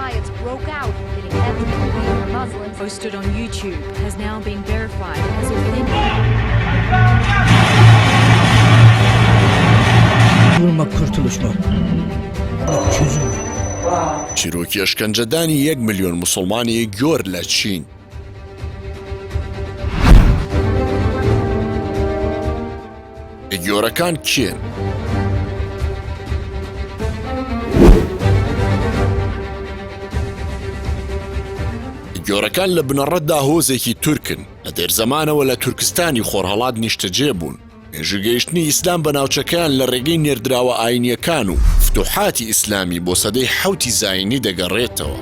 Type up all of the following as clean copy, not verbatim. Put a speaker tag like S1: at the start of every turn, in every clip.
S1: Riots broke out, pitting ethnic Uyghur Muslims
S2: posted on YouTube has now been verified as authentic.
S3: Vurmak kurtuluş mu? Çözüm mü?
S4: چیرۆکی ئەشکەنجەدانی یەک ملیۆن موسڵمانی گۆر لە چین. ئیگۆرەکان کێن؟ ئیگۆرەکان لە بنەڕەتدا هۆزێکی تورکن، لە دێرزەمانەوە لە تورکستانی خۆرهەڵات نیشتەجێ بوون. مێژووی گەیشتنی ئیسلام بە ناوچەکەیان لە ڕێگەی نێردراوە ئایینییەکان و فتوحاتی ئیسلامی بۆ سەدەی حەوتی زایینی دەگەڕێتەوە.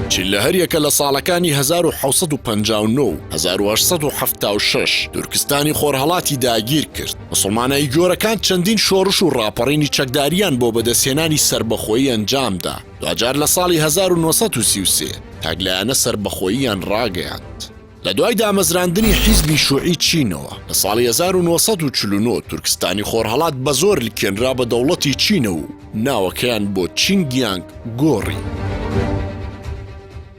S4: چین لە هەریەکە لە ساڵەکانی 1759 و 1876 تورکستانی خۆرهەڵاتی داگیر کرد. موسڵمانە ئیگۆرەکان چەندین شۆڕش و ڕاپەڕینی چەکداریان بۆ بەدەستهێنانی سەربەخۆیی ئەنجامدا. دواجار لە ساڵی 1933 تاکلایەنە سەربەخۆییان ڕاگەیاند. لە دوای دامەزراندنی حیزبی شوعی چینەوە لە ساڵی 1949 تورکستانی خۆرهەڵات بە زۆر لکێنرا بە دەوڵەتی چینەوە و ناوەکەیان بۆ چینگیانگ گۆڕی.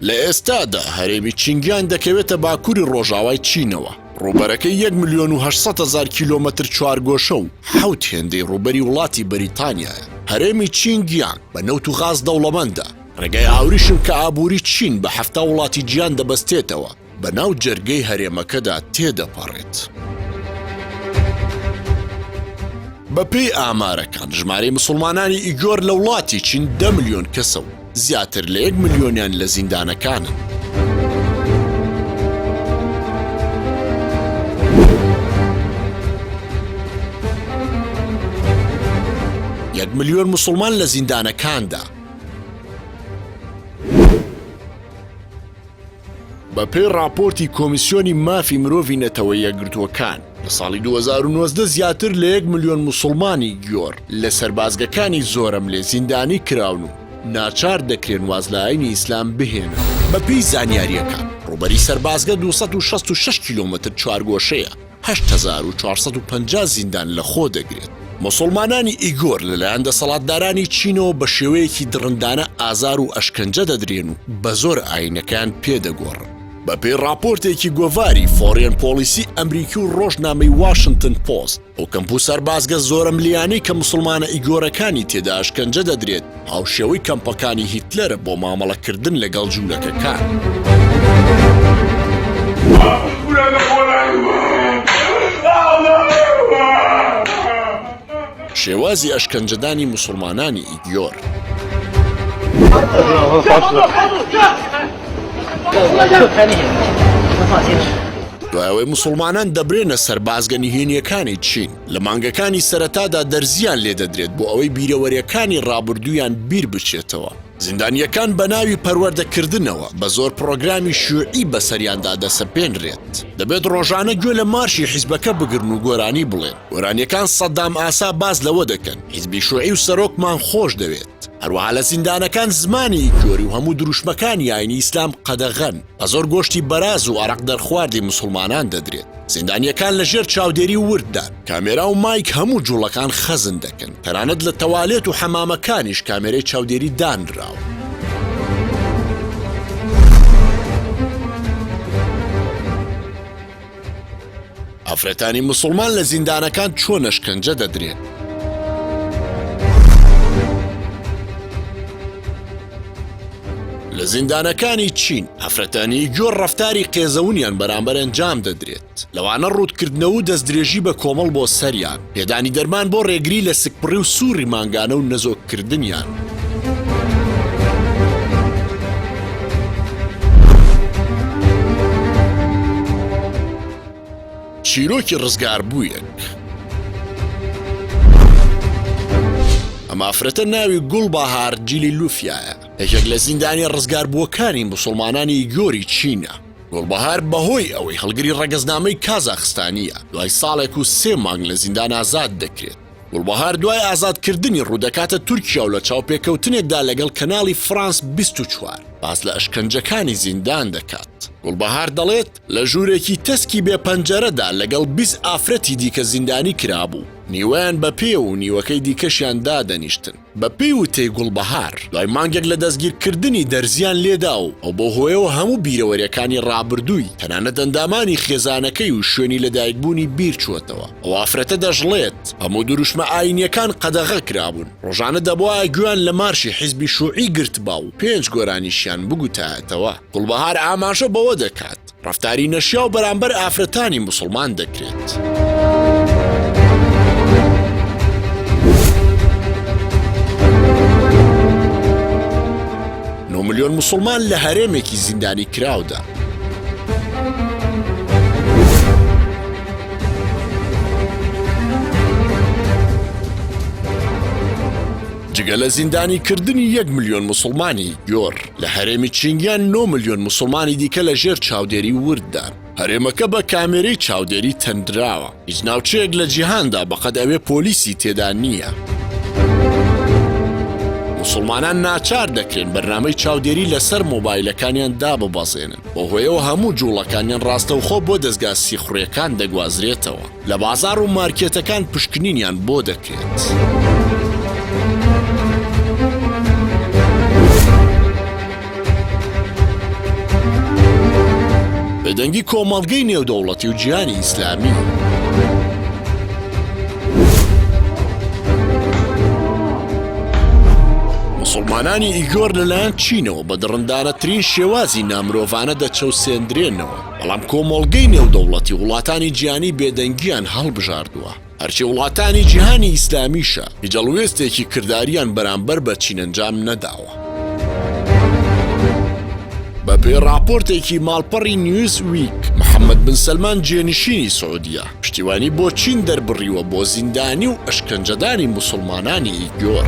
S4: لە ئێستادا هەرێمی چینگیانگ دەکەوێتە باکووری ڕۆژاوای چینەوە، ڕووبەرەکەی یەک ملیۆن و 800 هەزار کیلۆمەتر چوارگۆشە و حەوت هێندەی ڕووبەری وڵاتی بەریتانیایە. هەرێمی چینگیانگ بە نەوت و غاز دەوڵەمەندە. ڕێگای ئاوریشم کە ئابووری چین بە 70 وڵاتی جیان دەبەستێتەوە، بە ناو جەرگەی هەرێمەکەدا تێدەپەڕێت. بەپێی ئامارەکان ژمارەی مسوڵمانانی ئیگۆر لە وڵاتی چین دە ملیۆن کەسە و زیاتر لە یەک ملیۆنیان لە زیندانەکانن. یەک ملیۆن مسوڵمان لە زیندانەکاندا. بەپێی ڕاپۆرتی کۆمیسیۆنی مافی مرۆڤی نەتەوە یەکگرتووەکان، لە ساڵی 2019 زیاتر لە یەک ملیۆن موسڵمانی گیۆر لە سەربازگەکانی زۆرەملێ زیندانی کراون و ناچار دەکرێن واز لە ئاینی ئیسلام بهێنن. بەپێی زانیارییەکان، ڕووبەری سەربازگە 266 کیلۆمەتر چوارگۆشەیە، 8450 زیندان لەخۆ دەگرێت. موسڵمانانی ئیگۆر لەلایەن دەسەڵاتدارانی چینەوە بە شێوەیەکی دڕندانە ئازار و ئەشکەنجە دەدرێن و بە زۆر ئاینەکەیان پێ دەگۆڕن. بەپێی ڕاپۆرتێکی گۆڤاری فۆریەن پۆڵیسی ئەمریکی و ڕۆژنامەی واشنتن پۆست، ئەو کەمپ و سەربازگە زۆرەملیانەی کە موسڵمانە ئیگۆرەکانی تێدا ئەشکەنجە دەدرێت، هاوشێوەی کەمپەکانی هیتلەرە بۆ مامەڵەکردن لەگەڵ جوولەکەکان. شێوازی ئەشکەنجەدانی موسڵمانانی ئیگیۆر. دوای ئەوەی موسڵمانان دەبرێنە سەربازگە نهێنییەکانی چین، لە مانگەکانی سەرەتادا دەرزییان لێدەدرێت بۆ ئەوەی بیرەوەرییەکانی ڕابردوویان بیر بچێتەوە. زیندانییەکان بە ناوی پەروەردەکردنەوە بە زۆر پڕۆگرامی شیوعی بەسەریاندا دەسەپێنرێت. دەبێت ڕۆژانە گوێ لە مارشی حیزبەکە بگرن و گۆرانی بڵێن. گۆرانییەکان سەدام ئاسا باس لەوە دەکەن، حیزبی شیوعی و سەرۆکمان خۆش دەوێت. هەروەها لە زیندانەکان زمانی ئیگۆری و هەموو دروشمەکانی ئاینی ئیسلام قەدەغەن. بە زۆر گۆشتی بەراز و ئارەق دەرخواردی موسڵمانان دەدرێت. زیندانییەکان لە ژێر چاودێری ورددان. کامێرا و مایک هەموو جوڵەکان خەزن دەکەن. تەنانەت لە تەوالێت و حەمامەکانیش کامێرەی چاودێری دانراوە. ئافرەتانی موسڵمان لە زیندانەکان چۆن ئەشکەنجە دەدرێن؟ لە زیندانەکانی چین ئافرەتانی گۆر ڕەفتاری قێزەونیان بەرامبەر ئەنجام دەدرێت، لەوانە ڕووتکردنەوە و دەستدرێژی بە کۆمەڵ بۆ سەریان، پێدانی دەرمان بۆ ڕێگری لە سکپڕی و سوڕی مانگانە و نەزۆککردنیان. چیرۆکی ڕزگاربوویەک. ئەم ئافرەتە ناوی گوڵباهار جیلی لوفیایە، یەکێک لە زیندانییە ڕزگاربووەکانی موسڵمانانی ئیگۆری چینە. گوڵبەهار بەهۆی ئەوەی هەڵگری ڕەگەزنامەی کازاخستانییە، دوای ساڵێک و سێ مانگ لە زیندان ئازاد دەکرێت. گوڵبەهار دوای ئازادکردنی ڕوودەکاتە تورکیا و لە چاوپێکەوتنێکدا لەگەڵ کەناڵی فرانس 24 باس لە ئەشکەنجەکانی زیندان دەکات. گوڵبەهار دەڵێت، لە ژوورێکی تەسکی بێ پەنجەرەدا لەگەڵ 20 ئافرەتی دیکە زیندانی کرابوو. نیوەیان بە پێ و نیوەکەی دیکەشیان دادەنیشتن. بە پێی وتەی گوڵبەهار، دوای مانگێک لە دەستگیرکردنی دەرزییان لێدا و ئەو بەو هۆیەوە هەموو بیرەوەرییەکانی ڕابردووی، تەنانەت ئەندامانی خێزانەکەی و شوێنی لەدایکبوونی بیرچووەتەوە. ئەو ئافرەتە دەشڵێت، هەموو دروشمە ئایینییەکان قەدەغە کرابوون، ڕۆژانە دەبوایە گوێیان لە مارشی حیزبی شوعی گرتبا و پێنج گۆرانیشیان بگوتایەتەوە. گوڵبەهار ئاماژە بەوە دەکات، ڕەفتاری نەشیاو بەرامبەر ئافرەتانی موسڵمان دەکرێت. ملیۆن موسڵمان لە هەرێمێکی زیندانی کراودا. جگە لە زیندانی کردنی یەک ملیۆن موسڵمانی گۆر لە هەرێمی چینگیان 9 ملیۆن موسڵمانی دیکە لە ژێر چاودێری ورددان. هەرێمەکە بە کامێرەی چاودێری تەندراوە. هیچ ناوچەیەک لە جیهاندا بەقەد ئەوێ پۆلیسی تێدا نییە. موسڵمانان ناچار دەکرێن بەرنامەی چاودێری لەسەر مۆبایلەکانیان داببەزێنن، بەوهۆیەوە هەموو جوڵەکانیان ڕاستەوخۆ بۆ دەزگا سیخوڕیەکان دەگوازرێتەوە. لە بازاڕ و مارکێتەکان پشکنینیان بۆ دەکرێت. بێدەنگی کۆمەڵگەی نێودەوڵەتی و جیهانی ئیسلامی. موسڵمانانی ئیگۆر لەلایەن چینەوە بە دڕندانەترین شێوازی نامرۆڤانە دەچەوسێندرێنەوە. بەڵام کۆمەڵگەی نێودەوڵەتی وڵاتانی جیهانی بێدەنگیان هەڵبژاردووە، هەرچی وڵاتانی جیهانی ئیسلامیشە هیچ هەڵوێستێکی کرداریان بەرامبەر بە چین ئەنجام نەداوە. بەپێی ڕاپۆرتێکی ماڵپەڕی نیوز ویک، محەمەد بن سەلمان جێنشینی سعودیە، پشتیوانی بۆ چین دەربڕیوە بۆ زیندانی و ئەشکەنجەدانی موسڵمانانی ئیگۆر.